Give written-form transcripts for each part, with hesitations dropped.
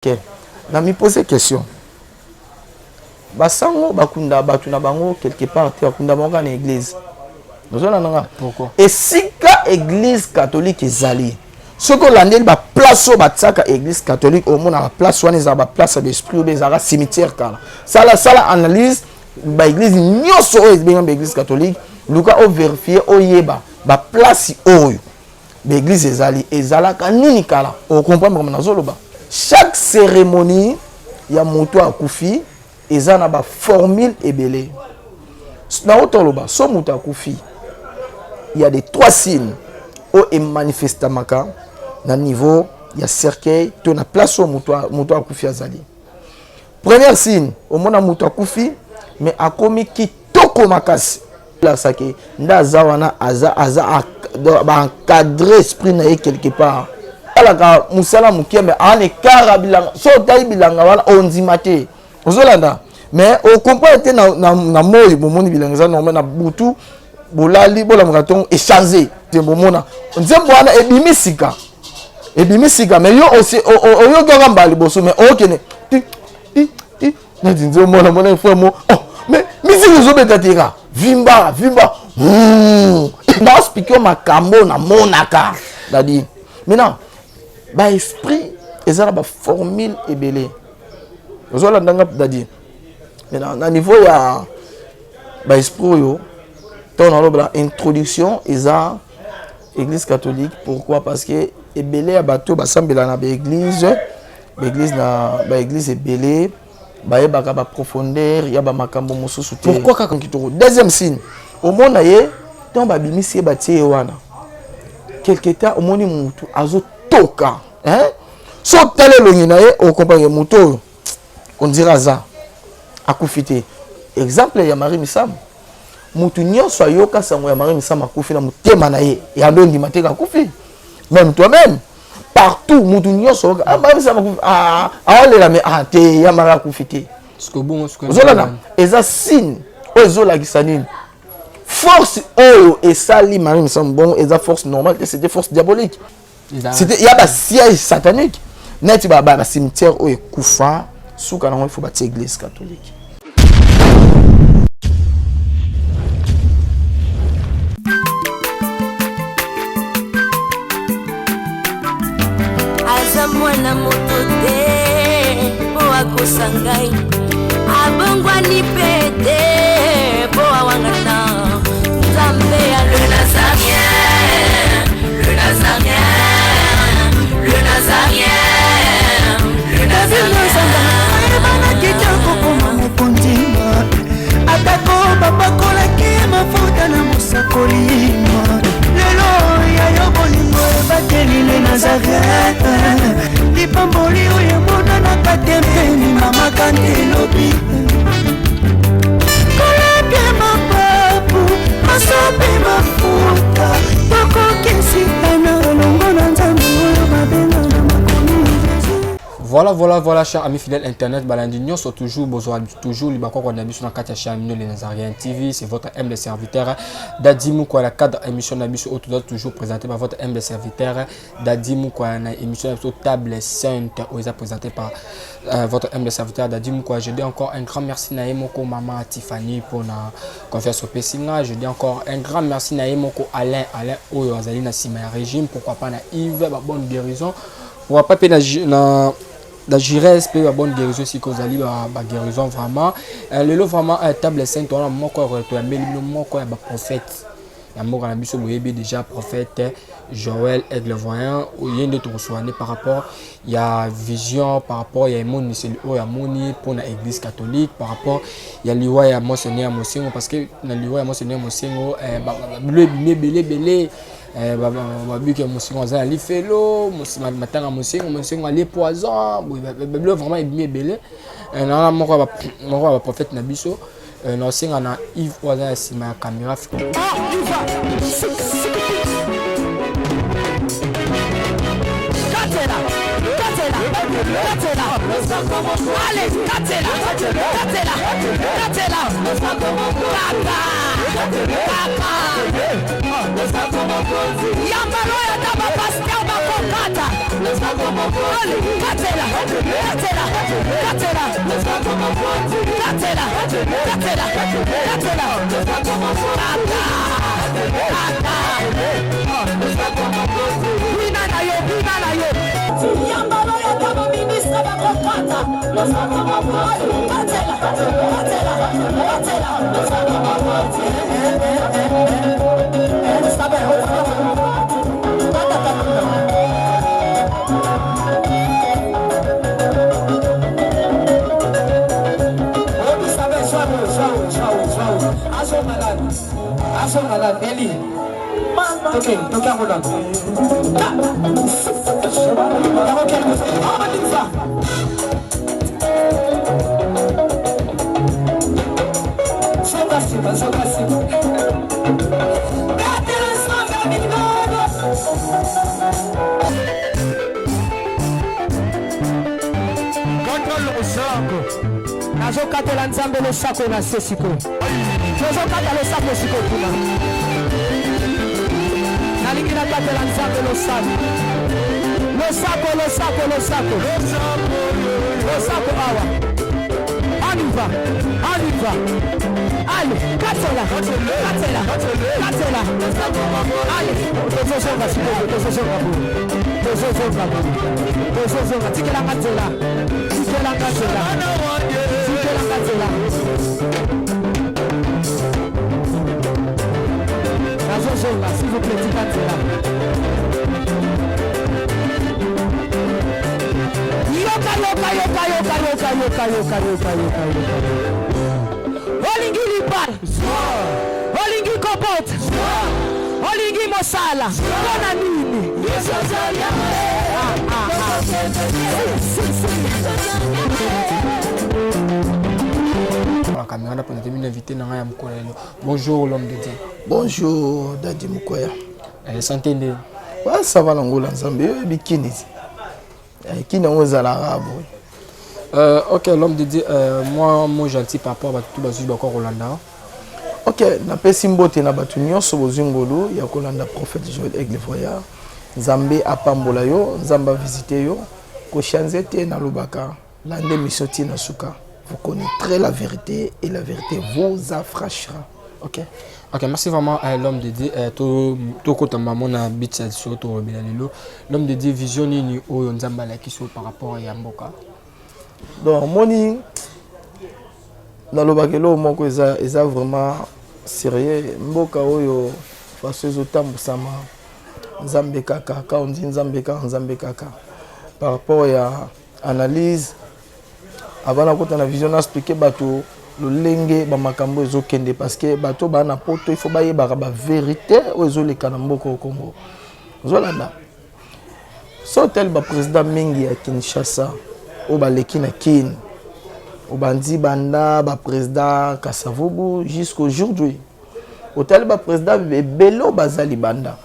Ok, na mi poser question. Basango bakunda bato na bango quelque part te, bakunda bango kaka na église. Ozolanda nga? Pourquoi? Esika église catholique ezali, soki olandeli baplace oyo batiaka église catholique, omona baplace wana ezala baplace ya baesprit oyo ezalaka cimetière kala. Sala sala analyse, baeglise nyonso oyo ebengami baeglise catholique, luka overifie, oyeba baplace oyo baeglise ezali ezalaka nini kala, ocomprendre makambo nazoloba. Chaque cérémonie ya moto akufi eza na baformule ebele. Naotoloba, so moto akufi, il y a des trois signes oyo emanifestamaka na niveau ya cercueil to na place oyo moto akufi azali. Première signe, omona moto akufi mais akomi kitoko makasi, lasaki nde aza wana, aza baencadre esprit na ye quelque part. Alaka mosala moke, mais awana ekara bilanga. So otali bilanga wana, ondima te, ozolanda, mais ocomprendre te. Na moi bomoni bilanga eza normal, na butu bolali, bolamuka ntongo, echange te. Bomona nzembo wana ebimi sika, ebimi sika, mais yo oyoki kaka mbala liboso, mais okende ti ti ti neti nzembo mona mona frère mo, oh, mais musique ezobeta te, ka vimba vimba. Naospike yo makambo namonaka dadi. Maintenant, baesprit eza na baformule ebele, ozolanda nga dadi. Maintenant, na niveau ya baesprit oyo, ntango nalobela introduction eza église catholique. Pourquoi? Parce que ebele ya bato basambela na baeglise, baeglise na baeglise ebele, bayebaka baprofondeur ya bamakambo mosusu te. Pourquoi kaka? Kitoko. Deuxième signe, omona ye ntango babimisi ye, batie ye wana quelque temps, omoni mutu azotoka, hein? So otala elongi na ye, okomprendre motu oyo, on dirait aza akufi te. Exemple ya Marie Misamu, mutu nyonso ayoka sango ya Marie Misamu akufi, na motema na ye yando ondima te akufi. Même toi-même, partout, mutu nyonso oyoka, ah, Marie Misamu akufi, ah, aolela, mais ah te, ya Marie akufi te. Ozolanda, eza signe oyo ezolakisa nini? Force oyo esali Marie Misamu bongo eza force normale te, c'était force diabolique, c'était ya basiège satanique. Neti bacimetière oyo ekufa, suka nango ifo batia église catholique. Aza mwana moto te mpo akosa ngai, abongwani mpe te mpo awangana Nzambe ya le Nazarien, le Nazarien, le Nazarien, le Nazarien. Ayebanaki te kokoma mokonzi, atako bapakolaki mafuta na mosakoli. Lelo ya yo bolingo ebateli le Nazaret, lipamboli oyo emonanaka te mpeni mama kante elobi kolapia mapapu masope mafuta tokokesitana elongo na Nzambe oyo babenga na makomi Jésus. Voilà, voilà, chers amis fidèles internautes, balandi nyonso, toujours besoin, toujours libakoko na biso na kati ya chaîne Le Nazarien TV, c'est votre humble serviteur Dadi Mukwa, la cadre émission na biso oyo toujours présenté par votre humble serviteur Dadi Mukwa, na émission na biso Table Sainte oyo eza présenté par votre humble serviteur Dadi Mukwa. Je dis encore un grand merci na ye moko maman Tiffany pour na confiance opesi nga. Je dis encore un grand merci na ye moko Alain Alain oyo azali na nsima ya régime, pourquoi pas na Yves, ba bonne guérison, pourquoi pas mpe na Jires mpe ba bonne guérison esika ozali, ba guérison vraiment. Lelo vraiment, Table Sainte wana moko ya toyambeli bino moko ya baprophète ya mboka na biso. Boyebi déjà prophète Joël Aigle Voyant, ye nde tokosoane par rapport ya vision, par rapport ya emoniseli oyo amoni mpona église catholique, par rapport ya liwa ya monseigneur Mosengo, parce que na liwa ya monseigneur Mosengo, bilo ebimi ebele ebele. Babiki ya Mosengo aza na lifelo, matanga Mosengo, Mosengo alie poison, babilo vraiment ebimi ebele. Na moko ya baprophète na biso, naosenga na Yves oyo aza na nsima ya caméra. Katela, katela, katela, allez, katela, katela, katela, kaka kaka yambalo oyo ata bapasteur bakoki. Kata. Allez, katela. Katela. Katela. Katela. Katela. Katela. Kata. Kata. Bina na yo, bina na yo. Yambalo ya taba ministre bakokata. Katela. Katela. Katela. Nazokatela Nzambe losako na se sikoyo. Tozokata losako sikoyo kuna. Nalingi nakatela Nzambe losako. Losako, losako, losako. Losako awa. On y va, on y va. Allez, katela, katela, katela. Allez, tozozonga sikoyo, tozozonga boye. Tozozonga boye. Tozozonga, tikelanga nzela. Tikelanga nzela. Tikelanga nzela. Nazozonga, s'il vous plaît, tika nzela. Yoka, yoka, yoka, yoka, yoka, yoka, yoka, yoka, yoka, yoka. Olingi libala, olingi kobota, olingi mosala, mpona nini? Ah, ah, ah. Si, si, si. La caméra na présenter une invité na ya mokolo lelo. Bonjour l'homme de Dieu. Bonjour Dadi Mukwaya. Santé nde. Ouais, ça va na ngola Nzambe, yo yebi kini. Kini yango ezalaka boye. Ok, l'homme de Dieu, moi, moi gentil par rapport à tout bazui bakwa kolanda. Ok, napesi mbote na bato nyonso bozwi ngolu ya kolanda prophète Joël Aigle Voyard. Nzambe apambola yo, Nzambe avisite yo. Koshanze te nalobaka, lande mission ti na suka. Vous connaîtrez la vérité et la vérité vous affranchira. Ok. Ok, merci vraiment à l'homme de Dieu. To kota maman na bitsa so to robela lelo. L'homme de Dieu vision nini oyo Nzambe alakisi yo par rapport ya mboka. Donc moni nalobaka eloko moko eza vraiment sérieux. Mboka oyo façon ezotambusama Nzambe kaka, ka on dit Nzambe kaka, Nzambe kaka. Par rapport ya analyse avant nakota na vision na expliquer bato lolenge ba makambo ezokende parce que bato ba na poto il faut bayebaka ba vérité oyo ezoleka na mboka au Congo. Ozolanda so tel ba président mingi ya Kinshasa oyo baleki na Kin, obandi banda ba président Kasavubu jusqu'aujourd'hui, otali ba président ebele oyo baza libanda,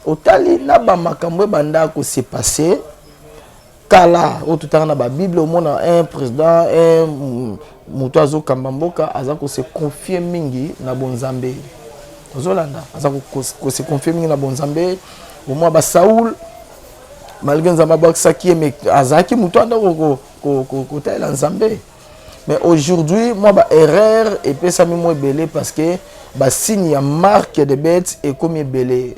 otali na ba makambo ebanda ko se passer kala oyo totanga na ba Bible, omona un président, un moto azokamba mboka aza ko se confier mingi na bonzambe. Ozolanda aza ko se confier mingi na bonzambe. Omwa ba Saul, malgré Nzambe abwakisaki ye, mais azalaki moto anda kotalela Nzambe. Mais aujourd'hui moi ba erreur epesami mo ebele parce que ba signe ya marque de bête ekomi ebele.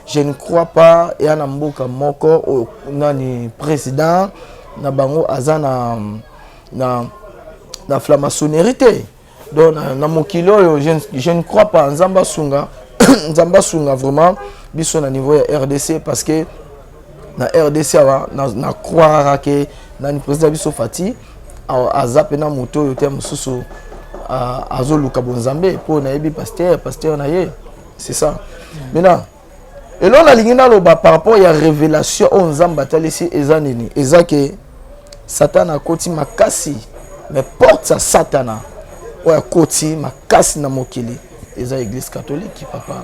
Je ne crois pas ya na mboka moko oyo nani président na bango aza na franc-maçonnerie te. Donc na mokili oyo je ne crois pas. Nzambe asunga, Nzambe asunga vraiment biso na niveau ya RDC parce que na RDC awa na croire ke nani président biso Fati aza pena moto oyo te mosusu azoluka bonzambe po nayebi pasteur na ye, c'est ça. Maintenant eloko nalingi naloba par rapport ya révélation oyo Nzambe atalisi eza nini? Eza ke Satana akoti makasi, mais porte ya Satana oyo akoti makasi na mokili eza église catholique, papa.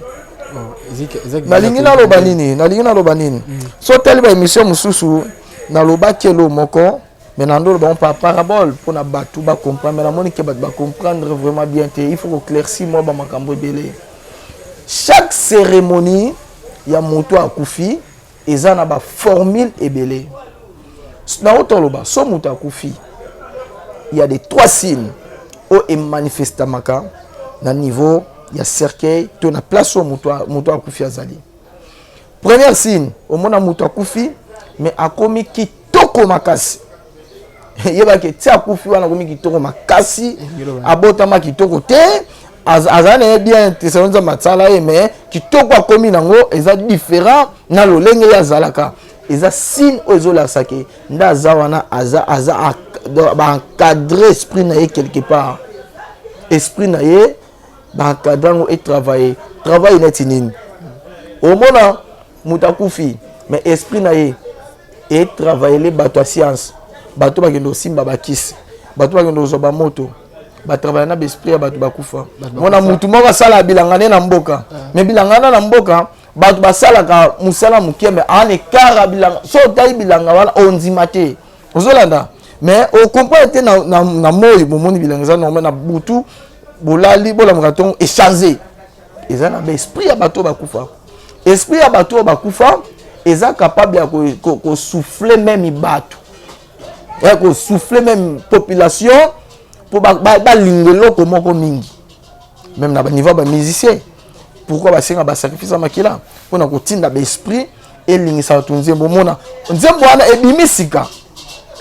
Nalingi naloba nini? Nalingi naloba nini? So tali ba émission mosusu nalobaki elo moko, mais nando loba par parabole mpona bato bacomprendre, mais namoni ke bato bacomprendre vraiment bien te. Il faut koéclaircir mwa bamakambo ebele. Chaque cérémonie ya moto akufi, Eza na baformule ebele. Naotoloba so moto akufi, il y a des trois signes oyo emanifestamaka na niveau ya cercueil to na place oyo moto akufi azali. Première signe, omona moto akufi mais akomi kitoko makasi. Yebaki ti akufi wana akomi kitoko makasi, abotama kitoko te, azala na ye bien te, selon Nzambe asala ye, mais kitoko akomi nango eza différent na lolenge ye azalaka. Eza signe oyo ezolakisa ke nde aza wana, aza baencadre esprit na ye quelque part. Esprit na ye baencadre yango, etravaille travaille neti nini. Omona moto akufi mais esprit na ye etravaille. Bato ya science, bato bakende kosimba bakisi, bato bakende kozwa bamoto, batravaille na baesprit ya bato bakufa. Mona mutu moko asala bilanga ne na mboka, mais bilanga wana na mboka, bato basalaka mosala moke, mais ana ekara bilanga. So otali bilanga wana, ondima te, ozolanda, mais ocomprendre te. Na moi bomoni bilanga eza normal, na butu bolali, bolamuka ntongo, echange. Eza na baesprit ya bato oyo bakufa. Esprit ya bato oyo bakufa eza capable ya kosouffle même bato, ya kosouffle même population mpo balinga eloko moko mingi. Même na baniveau ya bamusicien, pourquoi basenga basacrifice ya makila? Mpona kotinda baesprit elingisa bato nzembo. Omona nzembo wana ebimi sika,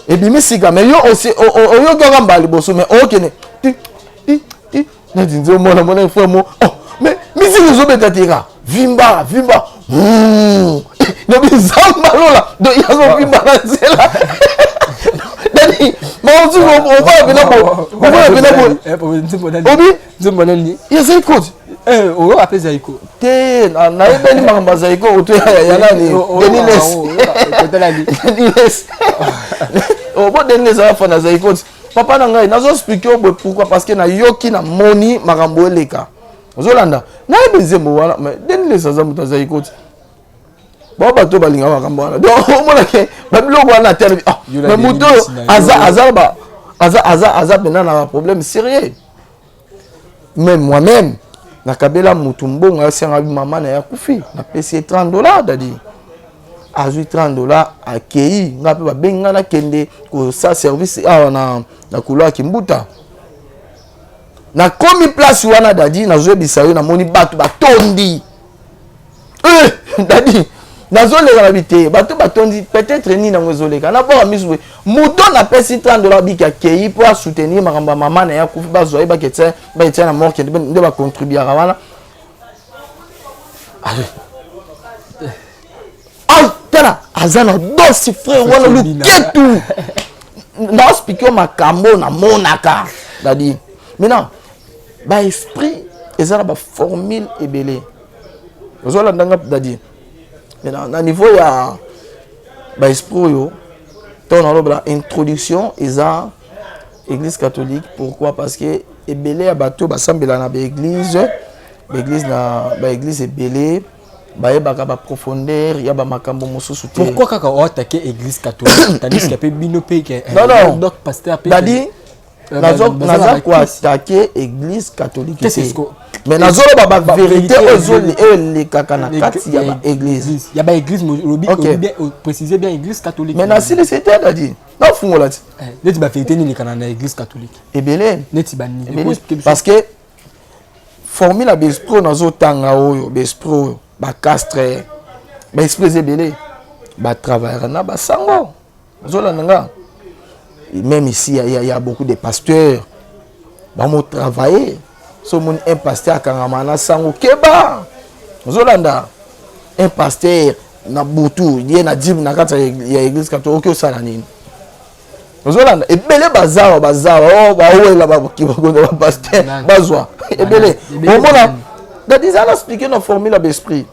ebimi sika, mais yo oyoki kaka mbala liboso, mais okende ti ti ti neti nzembo. Mona mona frère mo, oh, mais musique ezobeta te, ka vimba vimba nobi Nzambe alola. Donc yazovimba na nzela dani maosu, ovaya pena bo, ovaya pena bo, obi Nzembo nani? Ezali koti. Oyo ape Zaiko. Te, nayebeli makambo ya Zaiko oto ya nani, Denis Denis bo Denis aza fa na Zaiko ti. Papa na ngai, nazoexplike yo boye pourquoi? Parce que nayoki, namoni makambo eleka. Ozolanda, nayebi nzembo wana, mais Denis aza moto azali koti bao. Bato balingaka makambo wana, donc omonake babiloko wana te. Ah, mais moto oyo aza aza aza aza mpena na baproblème sérieux. Même moi-même, nakabela motu mbongo, ayosanga mama na ye akufi, napesi ye 30 $. Dadi azwi 30 $, akei. Nga mpe babengi nga, nakende kosala service awa na couloir Kimbuta. Nakomi place wana, dadi, nazoyebisa yo, namoni bato batondi. Dadi, nazoleka na bi te, bato batondi, peut-être nini yango ezoleka. Nabwaka miso boye, moto napesi 30 $ biki, akei mpo asoutenir makambo ya mama na ye akufi. Bazwa ye, baketia na morgue, nde bacontribuaka wana. Ah, tala, aza na dosi, frère wana luketu. Naospike yo makambo namonaka, dadi. Maintenant, baesprit eza na baformule ebele. Ozolanda nga, dadi? Maintenant, na niveau ya baesprit oyo ntango nalobela introduction, eza église catholique. Pourquoi? Parce que ebele ya bato basambela na baéglise, baéglise na baéglise ebele, bayebaka baprofondeur ya bamakambo mosusu te. Pourquoi kaka oattaquer église catholique, tandis que mpe bino mpe Non, non. Donc pasteur mpe Dadi, naza koattaquer église catholique te, mais nazoloba bavérité oyo elekaka na kati ya baéglise. Ya baéglise, olobi préciser bien église catholique. Mais nasilisi te, dadi, nafungola ti. Neti bavérité nini elekana na église catholique? Ebele. Neti banini? Parce que formule ya baesprit oyo nazotanga oyo, baesprit oyo bacastre, baesprit eza ebele, batravaillera na basango. Ozolanda nga? Même ici, il y a beaucoup de pasteurs bamotravailler. So omoni un pasteur akangama na sango, keba. Ozolanda, un pasteur na butu ye na dime na kati ya église catholique, oki osala nini? Ozolanda, ebele bazawa, bazawa oyo bawela bakonza bapasteur, bazwa ebele. Omona, dadi, eza na explike na formule ya baesprit.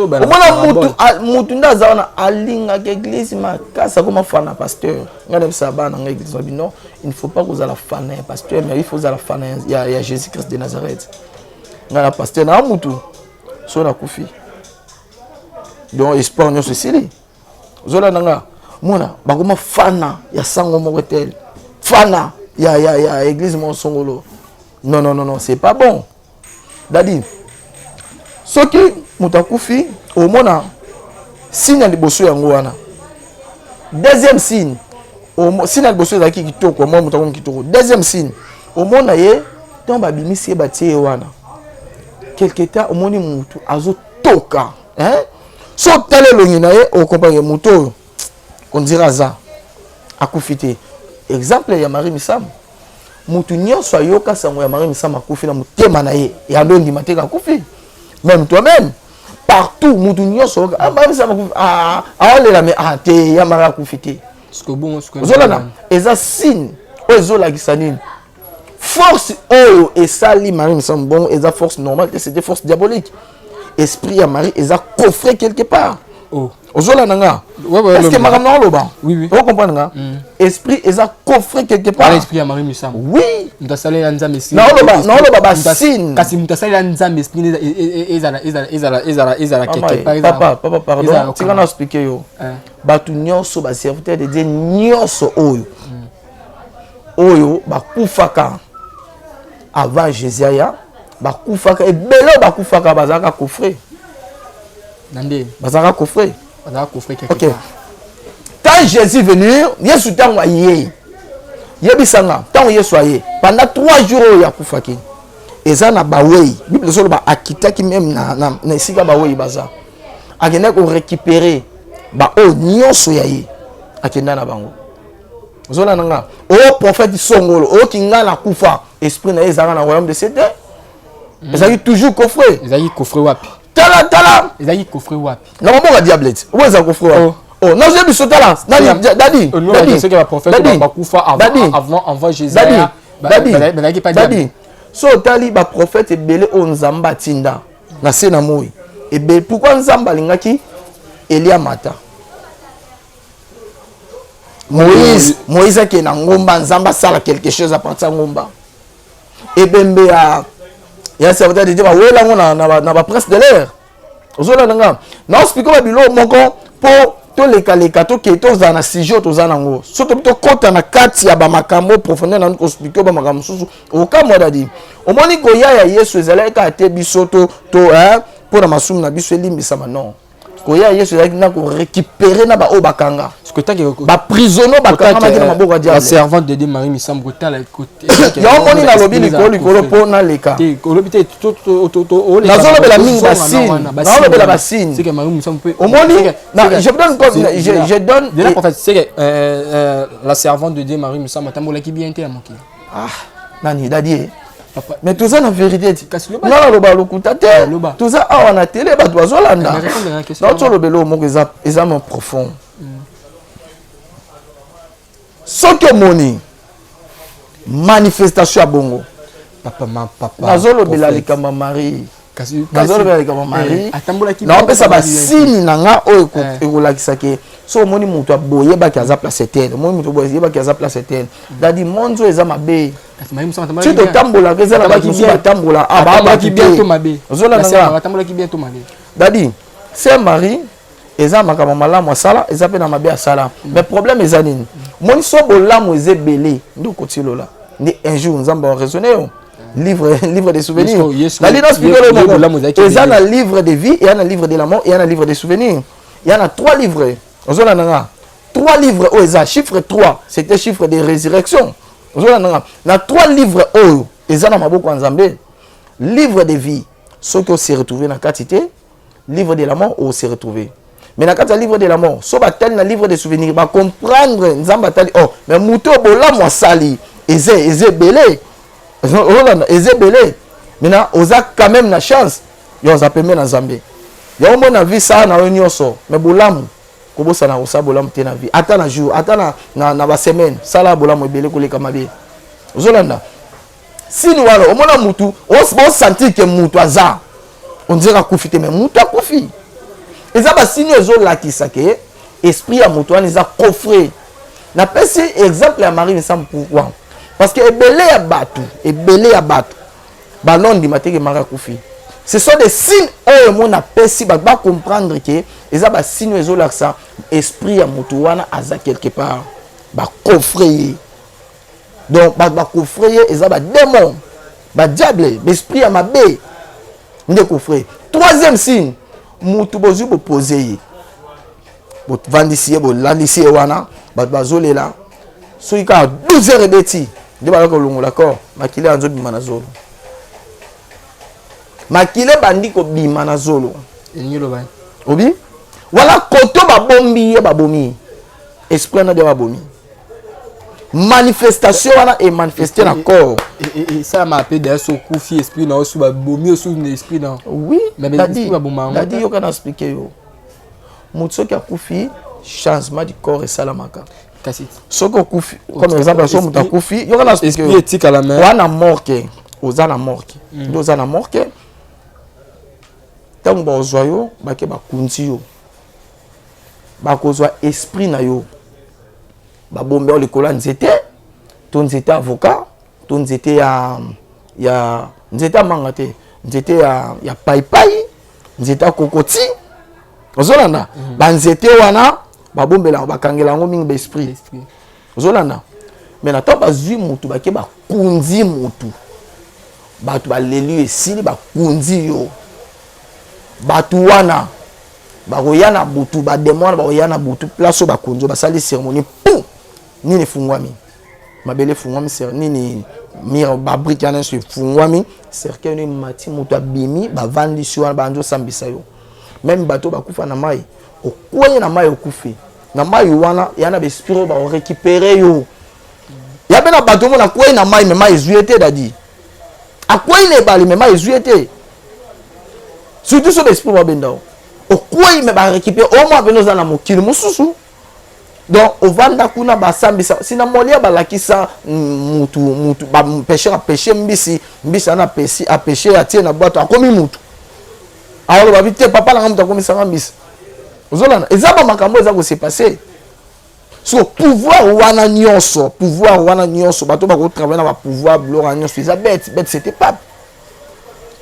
Omona mutu, mutu nde aza wana, alingaka église makasi, akoma fana pasteur. Ngai nayebisaka bana ngai église babi: non, il ne faut pas kozala fana ya pasteur, mais il faut ozala fana ya Jésus Christ de Nazareth. Ngai na pasteur naa mutu so nakufi, donc espoir nyonso esili. Ozolanda nga? Mona bakoma fana ya sango moko tel, fana ya église moko songolo. Non, non, non, non, c'est pas bon, dadi. Soki moto akufi, omona Signe ya liboso yango wana. Deuxième signe, signe ya liboso ezalaki kitoko, omona moto akomi kitoko. Deuxième signe, omona ye ntango babimisi ye, batie ye wana quelque temps, omoni motu azotoka, hein? So otala elongi na ye, okomprendre motu oyo, on dirait aza akufi te. Exemple ya Marie Misamu, motu nyonso ayoka sango ya Marie Misamu akufi, na motema na ye yando ondima te akufi. Même toi-même, partout, motu nyonso oyoka, ah, Marie Misamu akufi, ah, aolela, mais ah te, ya Marie akufi te. Ozolanda, eza signe oyo ezolakisa nini? Force oyo esali Marie Misamu bongo eza force normale te, c'était force diabolique. Esprit ya Marie eza coffré quelque part. Oh. Ozolanda nga? Ouais, est ce que makambo na oloba, Oui. ocomprendre nga? Esprit eza coffré quelque part. Wana esprit ya Marie Misamu? Oui. Moto asalela Nzambe esprit. Naoloba basigne. Kasi moto asalela Nzambe esprit ezala quelque part. Papa, papa, pardon, tika na expliquer yo. Bato nyonso, baserviteur de Dieu nyonso oyo bakufaka avant Jésus aya, bakufaka ebele, oyo bakufaka bazalaka coffré. Na nde? Bazalaka coffré. Bazalaka coffré quelque Ok. part. Quand Jésus venu, Yesu ntango aye, yebisanga, ntango Yesu aye, pendant 3 jours oyo akufaki, eza na bawei. Bible ezoloba akitaki même na esika bawei baza, akendaki korécupérer baoyo nyonso ya ye, akenda na bango. Ozolanda nga? Oyo prophète songolo oyoki nga na kufa, esprit na ye ezalaka na royaume de cieux te, ezalaki toujours coffré. Ezalaki coffré wapi? Tala, tala. Ezalaki coffré wapi? Na maboko ya diable ti oyo eza coffré wapi? Oh, nazoyebi biso, tala nani, dadi. Dadi, soki baprophète bakufa avant Jésus, dadi, bazalaki pa? Dadi, so otali baprophète ebele oyo Nzambe atinda na se na moi ebele, pourquoi Nzambe alingaki Elia mata, Moïse, Moïse akende na ngomba, Nzambe asala quelque chose à partir ya ngomba? Ebembe ya serviteur de Dieu, bawela yango na baprince de l'air. Ozolanda nga? Naoexpliquer babiloko moko mpo tolekaleka, toke tozala na sujet oyo toza nango. So tobi tokɔta na kati ya bamakambo profondeur, nanu koexpliquer bamakambo mosusu, okamwa. Dadi, omoni koya ya Yesu ezalaki kaka te biso to mpo na masumu na biso elimbisama. Non, koya ya Yesu ezalaki na korécupérer na baoyo bakanga, baprisonnier bakangamaki na maboko ya diable. Servante de Dieu Marie Misamu, kotala Yango moni nalobi likolo likolo mpo naleka. Olobi te. Nazolobela mingi basigne, nazolobela basigne. Omoni, je donne comme je donne De la prophète, c'est que la servante de Dieu Marie Misamu atambolaki bien te ya mokili. Ah, nani, dadi, mais toza na vérité ti nga naloba lokuta te. Toza awa na télé, bato bazolanda. Nauti olobela oyo moko eza mo profond. Soki omoni manifestation ya bongo, Papa, ma papa. Nazolobela likambo ya Marie, nazolobela likambo ya Marie, naopesa basigne na nga oyo ekolakisa ke so omoni moto aboyebaki aza place tel, omoni moto boyebaki aza place tel. Dadi, monde oyo eza mabe. Ti totambolaka, eza na bato mosusu batambola. Ozolanda? Dadi, sœur Marie eza makambo malamu asala, eza mpe na mabe asala. Mais problème eza nini? Moni, so bolamu eza ebele nde okoti lola, nde un jour Nzambe araisonner yo. Livre de souvenirs, nali na eza na livre de vie, eya na livre de la mort, eya na livre de souvenirs. Ya na trois livres. Ozolanda nga? Trois livres oyo eza chiffre 3, c'était chiffre de résurrection. Ozolanda nga? Na trois livres oyo eza na maboko ya Nzambe, livre de vie, soki ose retrouver na kati te, livre de la mort ose retrouver. Mais na kati ya livre de la mort, so batali na livre de souvenir, bacomprendre Nzambe atali, oh, mais moto oyo bolamu asali eza ebele. Ozolanda? Eza ebele. Maintenant oza quand même na chance yo oza pembe na Nzambe. Yango mpo na vie, sala na yo nyonso, mais bolamu, kobosana kosala bolamu te na vie. Ata na jour, ata na basemaine, sala bolamu ebele koleka mabe. Ozolanda sini wana? Omona mutu, osentir ke mutu aza, on dirait akufi te, mais mutu akufi. Eza basigne ezolakisa ke esprit ya moto wana eza coffré. Napesi exemple ya Marie Misamu, pourquoi? Parce que ebele ya bato, ebele ya bato balondima te ke Marie akufi. Ce sont des signes oyo mo napesi bato bacomprendre ke eza basigne oyo ezolakisa esprit ya moto wana aza quelque part bacoffrer ye. Donc bato bacoffrer ye eza badémon, badiable, baesprit ya mabe nde coffrer. Troisième signe, motu bozwi bopose ye. Bovandisi ye, bolandisi ye wana, bato bazolela. Soki kaka 12 heures ebeti nde bazaka kolongola corps, makila yanzo bima na zolo, makila ebandi kobima na zolo. Elingi loba obi wala koto babombi ye, babomi ye, esprit wana nde babomi. Manifestation wana emanifeste na corps. Esalama mpe d'ailleurs so okufi, esprit na yo so babomi yo, so na esprit na Oui. Mais Dadi, esprit baboma yango Dadi, te. yoka na expliquer yo. Moto soki akufi, changement du corps esalamaka. Kasi Soki okufi, comme exemple, so moto akufi, yoka na expliquer esprit yo. etikala me Oza na morgue, oza na morgue nde, oza na morgue. Ntango bazwa yo, bake bakunzi yo, bakozwa esprit na yo, babombi yo likolo ya nzete, to nzete ya avocat, to nzete ya nzete ya manga te, nzete ya paipai, nzete ya kokoti. Ozolanda banzete wana, babombela, bakangela yango mingi baesprit. Esprit. Ozolanda? Mais na ntango bazwi motu, bake bakunzi motu, bato baleli yo, esili, bakunzi yo, bato wana bakoya na butu, badémon wana bakoya na butu, place oyo bakunzi yo, basali cérémonie, pum, nini efungwami, mabele efungwami, nini, mur, babriques wana nyonso efungwami, cercueil no emati, moto abimi, bavandisi wana, bandi osambisa yo. Même bato bakufa na mai, okwei na mai, okufi na mai wana, ya na baesprit oyo bakorécupérer yo. Ya mpe na bato omona akwei na mai, mais mai ezwi ye te. Dadi akwei na ebale, mais mai ezwi ye te. Surtout so baesprit babenda o, okwei, mais barécupérer omwa pene, oza na mokili mosusu. Donc ovanda kuna, basambisa. Sina molia balakisa mutu, mutu bapêcheur apêcher mbisi, mbisi wana apesi, apêcher, atie na bwato, akomi mutu. Aloba bi te, papa nanga mutu akomisanga mbisi. Ozolanda? Eza bamakambo eza kose passer. So pouvoir wana nyonso, pouvoir wana nyonso, bato bakotravailler na bapouvoir, biloko wana nyonso eza bête. Bête, c'était pape.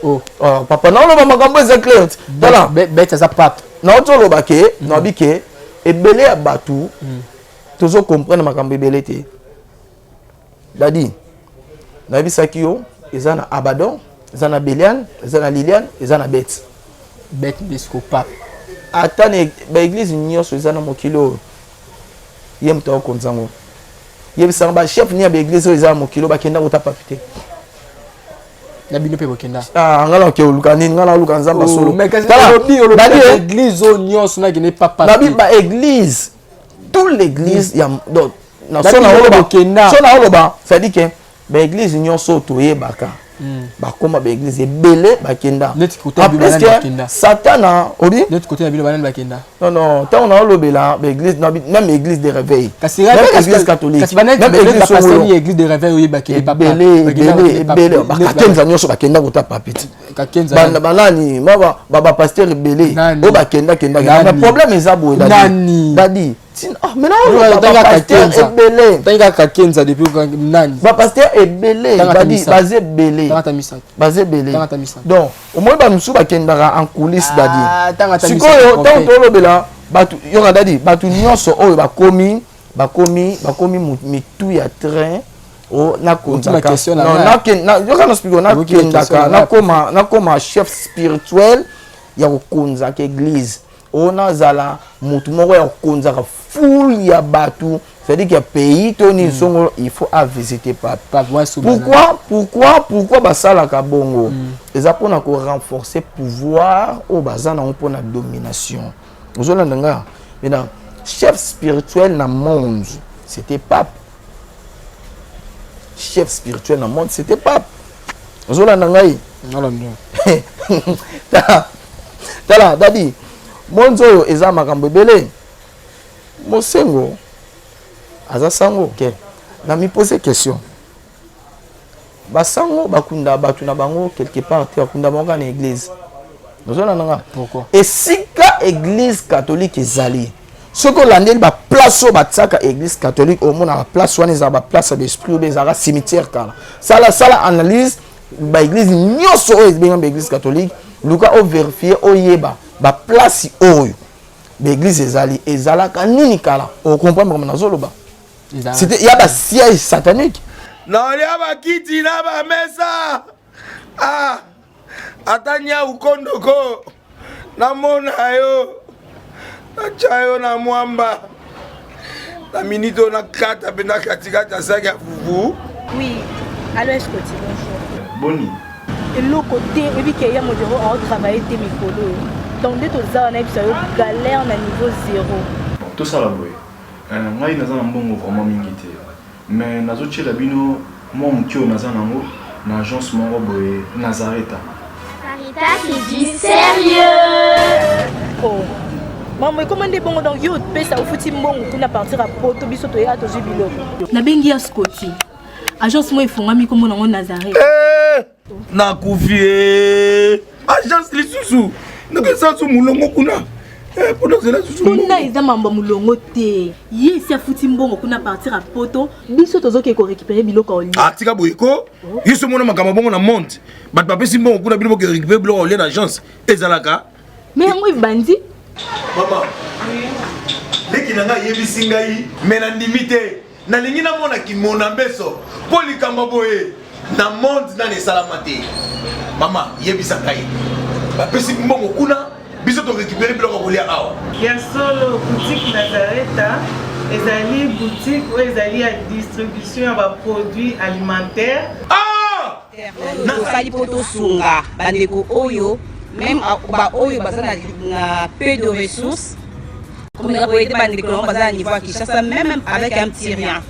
Oh. Oh, papa, naoloba makambo eza clair. Tala. Bête aza pape? Nauti oloba ke naobi ke ebele ya bato tozocomprendre makambo ebele te. Dadi, nayebisaki yo, eza na Abaddon, eza na Belial, eza na Liliane, eza na bête. Bête nde siko pape? Ata na baéglise nyonso eza na mokili oyo, ye moto akokonza yango. Yebisaka bachef ni ya baéglise oyo eza na mokili oyo bakenda kota pape te. Na bino mpe bokenda? Ah, nga na oke oluka nini? Nga na oluka Nzambe solo. Mais kasi Tala, olobi, olobi Dadi, eh, église oyo nyonso nakende papa nabi te. Baéglise, tout l'église ya, donc na Nabi so na bino oloba bokenda. So na oloba, c'est-à-dire que baéglise nyonso oyo toyebaka, bakóma baéglise ebele, bakenda. Neti côté na En bino, plus banani que bakenda? Satana obi Neti côté na bino, banani bakenda? Non, non, ntango na olobela baéglise, même église de réveil, Kasi même église catholique, kasi banani? même église bapasteur songolo, ya église de réveil oyo bakende papa? Ebele, ebele, ebele. Bakakenza nyonso bakenda kota papi ti. Kakenza? Banani, bapasteur ebele Nani? oyo bakendakendaka. Nani? Mais problème eza boye, Dadi. Nani? Dadi, ah, maintenant bapasteur ebele. Tangi kaka Kakenza depuis nani? Bapasteur ebele. Tanga ata Badi misato. baza ebele. Tanga ata misato. Baza ebele. Tanga ata misato. Donc omoni, bamisusu bakendaka en coulisse. Ah, Dadi, tanga ata sikoyo misato, ntango complet. tolobela bato, yoka Dadi, bato nyonso oyo bakomi mitu ya train o nakonzaka. Okima question na Non, ngai. Yoka na expliquer. Okima question Nakendaka na ngai. nakoma chef spirituel ya kokonzaka église oyo, nazala motu moko ya kokonzaka foule ya bato, c'est-à-dire que ya pays to nini songolo, il faut avisiter pape. Pape wa so banani? Pourquoi basalaka bongo? Eza mpona korenforcer pouvoir oyo baza nango, mpona domination. Ozolanda nga? Maintenant, chef spirituel na monde, c'était pape. Chef spirituel na monde, c'était pape. Ozolanda ngai? Nalanda. Tala, tala Dadi, monde oyo eza makambo ebele. Mosengo aza sango ke na mipose question, basango bakunda bato na bango quelque part te, bakunda bango kaka na église. Ozolanda nga? Pourquoi? Esika église catholique ezali, soki olandeli baplace oyo batiaka église catholique, omona baplace wana ezala baplace ya baesprit oyo ezalaka cimetière kala. Sala, sala analyse, baéglise nyonso oyo ebengami baéglise catholique, luka ovérifier, oyeba baplace oyo baéglise ezali ezalaka nini kala, ocomprendre makambo nazoloba. C'était ya basiège satanique. Naolia bakiti na bamesa, ah, ata nyau kondoko namona yo. Natya yo na mwamba na minute oyo nakata mpenza katikati ya saki ya fufu. Oui, allo Escoti, bonjour. Boni? Eloko te, oyebi ke ya modero ao travailler te mikolo oyo. Donc nde toza wana yebisa yo galère na niveau zéro. Bon, tosala boye. Euh, ngai naza na mbongo vraiment mingi te. Mais nazotiela bino mwa moke oyo naza nango na agence moko boye Nazareta. Sarita c'est du sérieux. Oh. Maman ekoma nde bongo donc yo opesa ofuti mbongo kuna partir ya poto biso toya tozwi biloko. Nabengi ya Scotty. Agence moko efongwami kombo nango Nazareth. Eh, nakufi eh. Agence lisusu ndenge esasu mulongo kuna eh, mpo nazela susu kuna eza mambo ya mulongo te ye esi afuti mbongo kuna partir ya poto biso tozokende korécupere biloko ya olia ah, tika boye ko oh. ye so omona makambo bongo na monde bato bapesi mbongo kuna bino boke récupere biloko ya olia na agence ezalaka me yango ebandi mama leki na ngai ayebisi ngai me nandimi te Nalingi namona kimona mbeso mpo likambo boye na monde nani esalama te. Mama yebisa ngai, bapesi mbongo kuna, biso to récupérer biloko ya kolia awa. Ya solo, boutique Nazareta ezali boutique oyo ezali ya distribution ya ba produits alimentaires. Ah! Tosali mpo tosunga bandeko oyo meme baoyo baza na peu de ressources komeka koyede bandeko nango baza na niveau ya Kinshasa meme avec un petit rien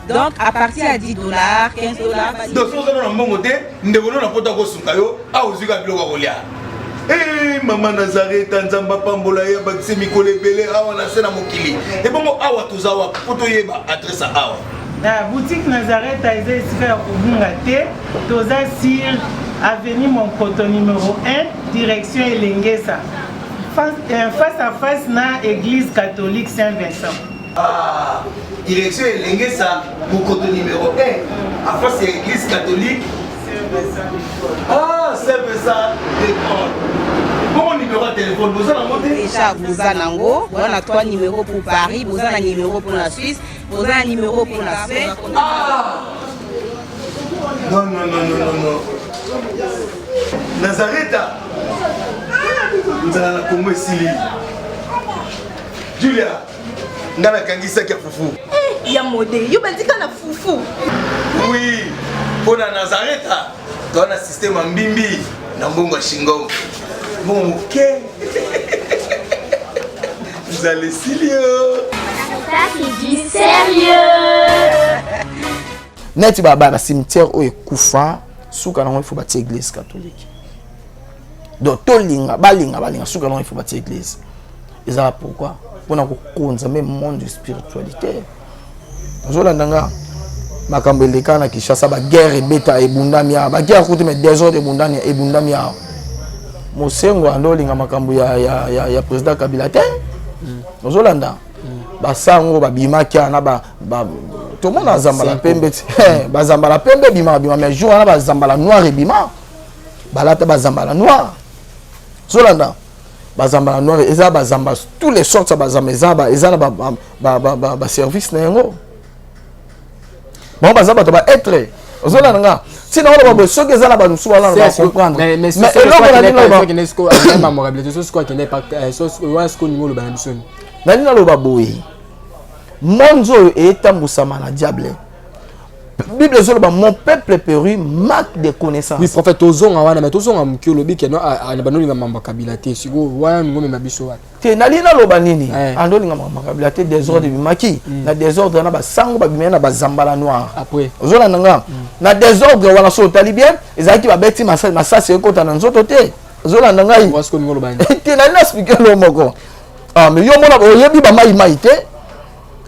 donc à partir ya 10 dollars, 15 dollars. Donc soki oza na mbongo te, ndeko no na poto akosunga yo awa ozwi kaka biloko ya kolia. Hey, mama Nazareta, Nzambe apambola ye, abakisi mikolo ebele awa na se na mokili. Ebongo awa toza wapi mpo toyeba adresse ya awa? Na boutique Nazareta eza esika ya kobunga te, toza sur avenue Monkoto numéro 1 direction Elengesa face, face à face na église catholique Saint-Vincent. Ah, direction Elengesa, Mokoto numéro 1, à face ya église catholique Ah, Saint-Vincent de Paul. Bongo numéro ya téléphone boza nango te? Déjà boza nango, boza na 3 numéros pour Paris, boza na numéro pour la Suisse, boza na numéro pour la Suède. Ah! Non, non, non, non, non, non. Nazareta. Nzala na Congo esili. Julia, nga nakangi saki ya fufu. Eh, ya mode, yo bandika na fufu. Oui, mpo na Nazareta, toza na système ya mbimbi na mbongo ya shingom. Mbongo moke. Nzala esili yo. Ça c'est du sérieux. Neti ba ba cimetière oyo ekufa suka nango il faut batia église catholique. Donc tolinga balinga balinga suka nango il faut batia église. Ezala pourquoi? Mpona kokonza meme monde de spiritualité. Ozolanda nga makambo eleka na Kinshasa, ba guerre ebeta ebundami awa, ba guerre kutu mais désordre ebundani ebundami awa. Mosengo ando olinga makambo ya, ya, ya, ya président Kabila te. Ozolanda basango babimaki awa na ba, ba tomona zambala pembe ti bazambala pembe ebima bima mais jour wana bazambala noir ebima, balata bazambala noir. Ozolanda bazambala noir eza bazamba tous les sortes ya bazamba eza ba, eza na ba, ba, ba, ba, ba, ba service na yango. Bango baza bato ba être. Ozolanda nga ntina wana baboye soki eza na bato mosusu wana ba comprendre mais mais eloko na nini oloba nani naloba boye, monde oyo etambusama na diable. Bible ezoloba mon peuple périt manque de connaissance. Oui prophète, tozonga wana mais tozonga moke. Olobi ke no bandolinga mambo ya Kabila te, sikoyo wana ningo mema biso wana. Te, nali naloba nini? Andolinga makambo ya Kabila te. Désordre ebimaki na désordre wana, basango babimaki na bazambala noir. Après ozolanda nga na désordre wana, so otali bien, ezalaki babeti masasi ekota na nzoto te. Ozolanda ngai te? Nali na expliquer lo moko. Ah, mais yo mona oyebi bamai mai te.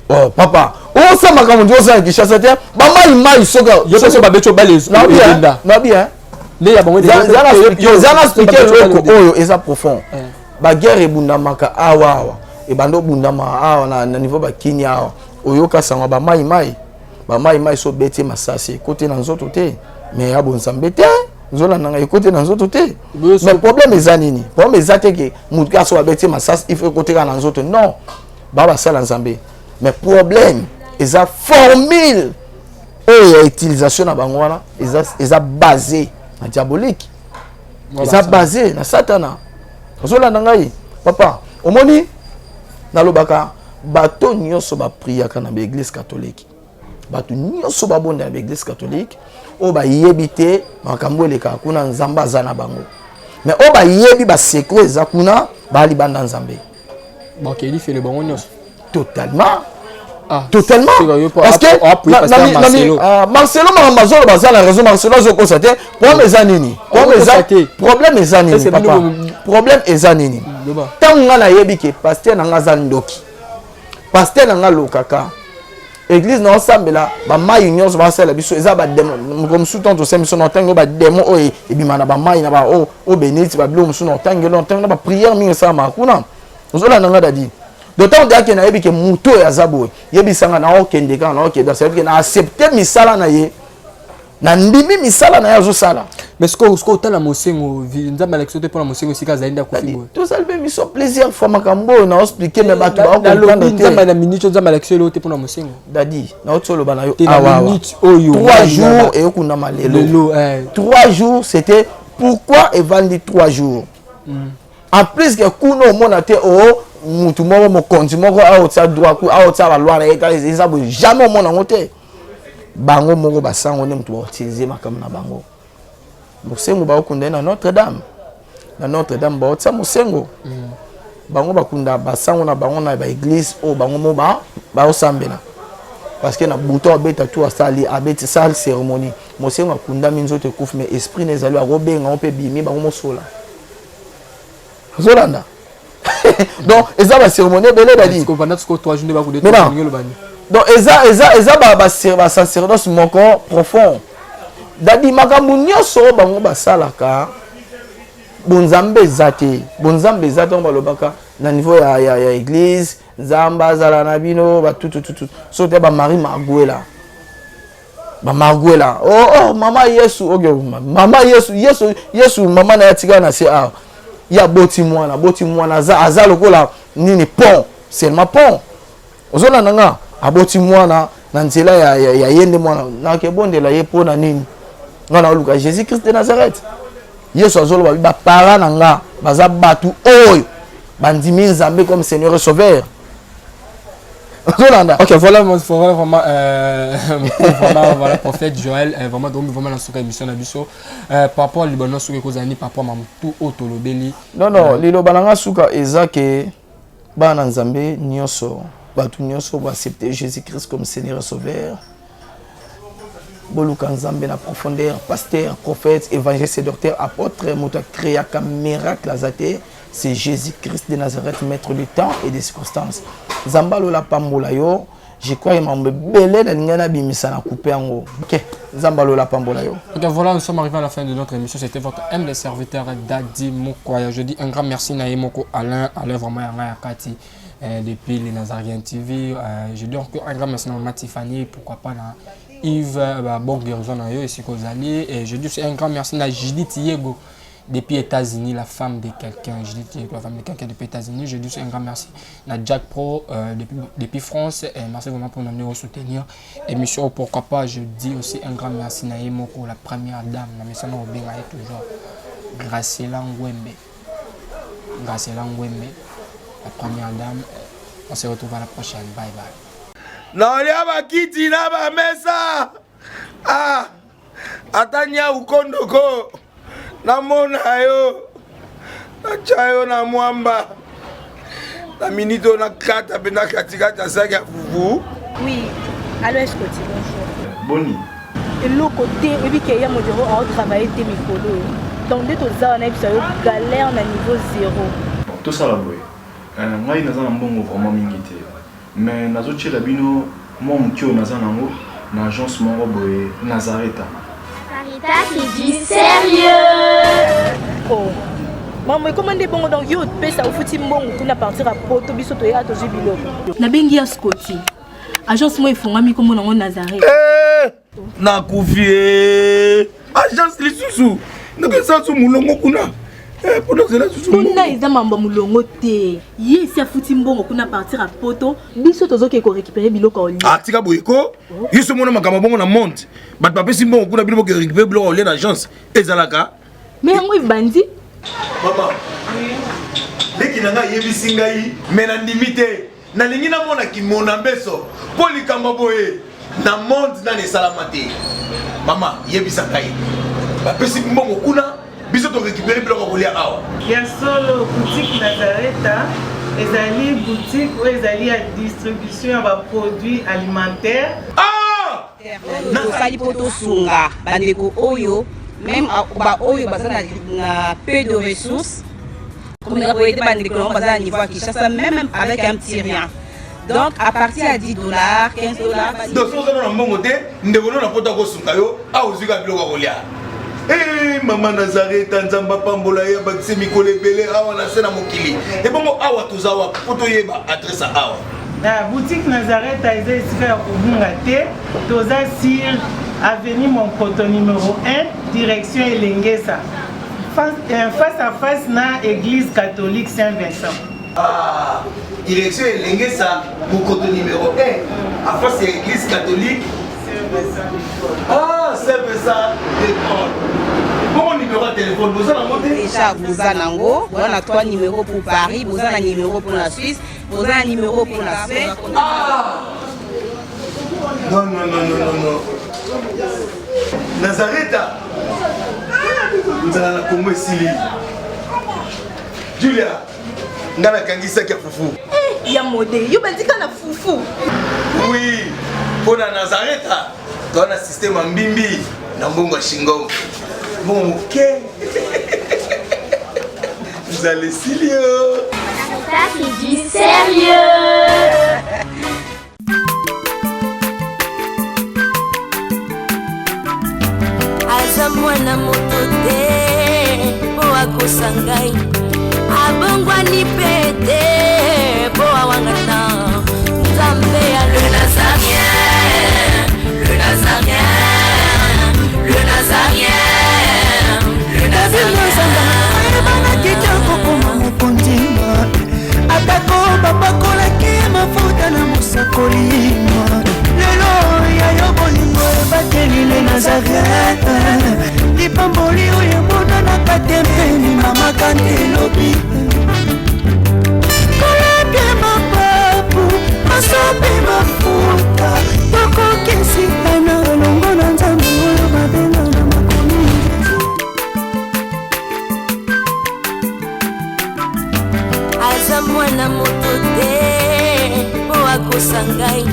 Oh papa, osala makambo ndi osala Kinshasa te, bamai mai soki yo mpe so babeti obale ebenda na bien nde ya bango. Eza na expliquer eloko oyo eza profond. Baguerre ebundamaka awa awa, ebanda obundama awa na niveau bakini awa. Oyoka sango bamai mai, bamai mai so obeti masasi ekote na nzoto te, mais ya bonzambe te. Nzolanda ngai, ekote na nzoto te, mais problème eza nini? Problème eza te ke motu kaka so babeti masasi il faut ekote kaka na nzoto. Non, ba basala Nzambe, mais problème eza formule oyo ya utilisation na bango wana eza basé na diabolique, eza basé na satana. Ozolanda ngai papa? Omoni Nalobaka bato nyonso bapriaka na baeglise catholique, bato nyonso babonda na baeglise catholique, oyo bayebi te makambo elekaka kuna, Nzambe aza na bango. Mais oyo bayebi basecret eza kuna, balibanda Nzambe. Bakeli fele bango nyonso. Totalement. Ah, totalement. Parce que Marcelo, ah, Marcelo makambo azoloba aza na raison. Marcelo azokosa te. Problème eza nini? Problème eza nini, papa? Problème eza nini? Ntango ngai nayebi ke pasteur na ngai aza ndoki, pasteur na ngai alokaka église na osambela, bamai nyonso basala biso eza badémon. Moko mosusu ntango tosala biso na otangi oyo badémon oyo ebima na bamai na baoyo beniti, babiloko mosusu na otangi na otangi na baprière mingi esalamaka kuna. Ozolanda nga, dadi? Donc ntango deyake nayebi ke motu oyo aza boye, yebisanga naokende kaka, naokende. Ça veut dire ke na accepte misala na ye, nandimi misala na ye azosala. Mais sikoyo otala Mosengo, Nzambe alakisi te mpona Mosengo esika azali nde akufi boye? Tozali mpe miso plusieurs fois makambo oyo naoexpliquer, mais bato baocomprendre te. Nzambe na minute oyo, Nzambe alakisi eloko te mpona Mosengo? Dadi, nauti oloba na yo. Te, na awa minute oyo. 3 jours eyokundama lelo. Lelo, eh. 3 jours, c'était pourquoi evandi 3 jours. En plus ke kuna omona te o mutu moko, mokonzi moko aotia droit ku aotia baloi na ye eza boye, jamais omona yango te. Bango moko basango nde motu bautilize makambo na bango. Mosengo baokunda ye na Notre Dame. Na Notre Dame baotia Mosengo. Bango bakunda basango na bango na baeglise oyo bango mo baosambela, parce que na butu abeta tu asali, abeti sale cérémonie. Mosengo akundami, nzoto ekufi, mais esprit na ezali, akobenga ngo mpe bimi bango mosola. Ozolanda? Donc eza bacérémonie ebele, dadi. Pendant sikoyo 3 jours nde bakude. Maintenant, olingi olobani? Donc eza basacerdoce moko profond, dadi. Makambo nyonso oyo bango basalaka, bonzambe eza te, bonzambe eza te. Ngo balobaka na niveau ya église, Nzambe azala na bino batutututu. So te bamarie Maguela, bamarguela, oh, oh, mama Yesu, ok, mama Yesu, Yesu, Yesu, mama na ye atikala na se awa. Ye aboti mwana, aboti mwana, aza lokola nini, pont seulement, pont. Ozolanda nga? Aboti mwana na nzela ya ye nde mwana nakebondela ye mpo na nini? Nga naoluka Jésus Christ de Nazareth. Yesu azoloba bapara na nga baza bato oyo bandimi Nzambe comme Seigneur et Sauveur. Ozolanda? Ok, voilà, voilà vraiment, vraiment, voilà, prophète Joël, vraiment, donc, vraiment, dans cette émission, na biso, par rapport à Libanon, ce que vous par rapport à tout autre lobeli. Non, liloba na nga suka eza ke bana Nzambe nyonso, bato nyonso baaccepte Jésus Christ comme Seigneur et Sauveur, boluka Nzambe na profondeur. Pasteur, prophète, évangéliste, docteur, apôtre, moto acréaka miracle aza te, c'est Jésus Christ de Nazareth, maître du temps et des circonstances. Nzambe alola pambola yo. Je crois mambo ebele nalingai nabimisa na coupe yango. Ok, Nzambe alola pambola yo. Ok, voilà, nous sommes arrivés à la fin de notre émission. C'était votre humble serviteur Dadi Mokwaya. Je dis un grand merci na Moko Alain, Alain vraiment Yanga Yakati, depuis les Nazariens TV. Je dis encore un grand merci à Maman Tiffany, pourquoi pas na Yves, bah, bon guérison na yo, ici Kozali. Et je dis aussi un grand merci à Judith Yego depuis États-Unis, la femme de quelqu'un. Judith Yego, la femme de quelqu'un depuis États-Unis. Je dis aussi un grand merci à Jack Pro depuis France. Et merci vraiment pour nous soutenir. Émission, pourquoi pas, je dis aussi un grand merci à Moko, la première dame. La mission de toujours. Graciela Ngwembe. Graciela Ngwembe, la première dame. On se retrouve à la prochaine. Bye bye. Naolia bakiti na bamesa, ah, ata nyau kondoko namona yo, natya yo na mwamba na minute oyo, nakata mpe na katikati ya saki ya fufu. Oui, allo Escoti, bonjour. Boni? Eloko te, oyebi ke ya modero aotravaille te mikolo oyo. Donc nde toza wana, yebisa yo galère na niveau zéro. Bon, tosala boye. Ngai naza na mbongo vraiment mingi te, mais nazotiela bino mwa moke oyo naza nango na agence moko boye, Nazareta. Sarita, c'est du sérieux. Oh. Mambo ekoma nde bongo. Donc yo opesa, ofuti mbongo kuna partir ya poto, biso toya tozwi biloko. Nabengi ya Scoti, agence moko efungwami, nkombo nango Nazareth. Eh, nakufi e agence lisusu ndenge su molongo kuna. Eh, mpona ozela susu. Kuna eza mambo ya molongo te. Ye esi afuti mbongo kuna partir ya poto, biso tozoke korécupérer biloko ya olia. Atika boye ko, yo so mona makambo bongo na monde, bato bapesi mbongo kuna, bino boke récupérer biloko ya olia na agence, ezalaka? Mais yango ebandi. Mama. Leki na ngai ayebisi ngai me nandimi te. Nalingi namona kimona mbeso mpo likambo boye na monde nani esalama te. Mama, yebisa ngai. Bapesi mbongo kuna, biso to récupérer biloko ya kolia awa. Ya solo, boutique Nazareta ezali boutique oyo ezali ya distribution ya ba produits alimentaires. Ah! Tosali mpo tosunga bandeko oyo meme baoyo baza na peu de ressources, komeka koyede bandeko nango baza na niveau ya Kinshasa, même avec un petit rien, donc à partir ya 10 $, 15 $. Donc soki oza na mbongo te, ndeko no na poto akosunga yo awa, ozwi kaka biloko ya kolia. Eh, mama Nazareta, Nzambe apambola ye, abakisi mikolo ebele awa na se na mokili. Ebongo awa toza wapi mpo toyeba adresse ya awa? Na boutique Nazareta eza esika ya kobunga te. Toza sur avenue Monkoto numéro 1, direction Elengesa, face à face na église catholique Saint-Vincent. Ah, direction Elengesa, Mokoto numéro 1, en face ya église catholique. Ah, Saint-Vincent de Paul. Bongo numéro ya téléphone boza nango te? Déjà boza nango, boza na trois numéros pour Paris, boza na numéro pour la Suisse, boza na numéro pour la Suède. Ah! Non, non, non, non, non, non. Nazareta, nzala na Kongo esili. Julia, nga nakangisaki ya fufu. Eh, ya mode, yo bandika na fufu. Oui, mpo na Nazareta toza na systeme ya mbimbi na mbongo ya shingom, mbongo moke, nzala esili yo. Ça, c'est du sérieux. Aza mwana moto te mpo akosa ngai, abongwani mpe te mpo awangana Nzambe ya le Nazarien, le Nazarien, le Nazarien, le Nazarien. Ayebanaki te kokoma mokonzi, atako bapakolaki mafuta na mosakoli. Lelo ya yo bolingo ebateli le Nazaret, lipamboli oyo emonanaka te mpeni mamaka nde elobi kolapie mapapu masopi mafuta, tokokesika na elongo na Nzambe oyo babenga na makomi. Aza mwana moto te mpo akosa ngai,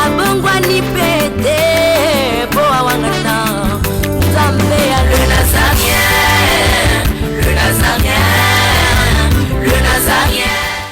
abongwani mpe te mpo awangana Nzambe ya le Nazarien.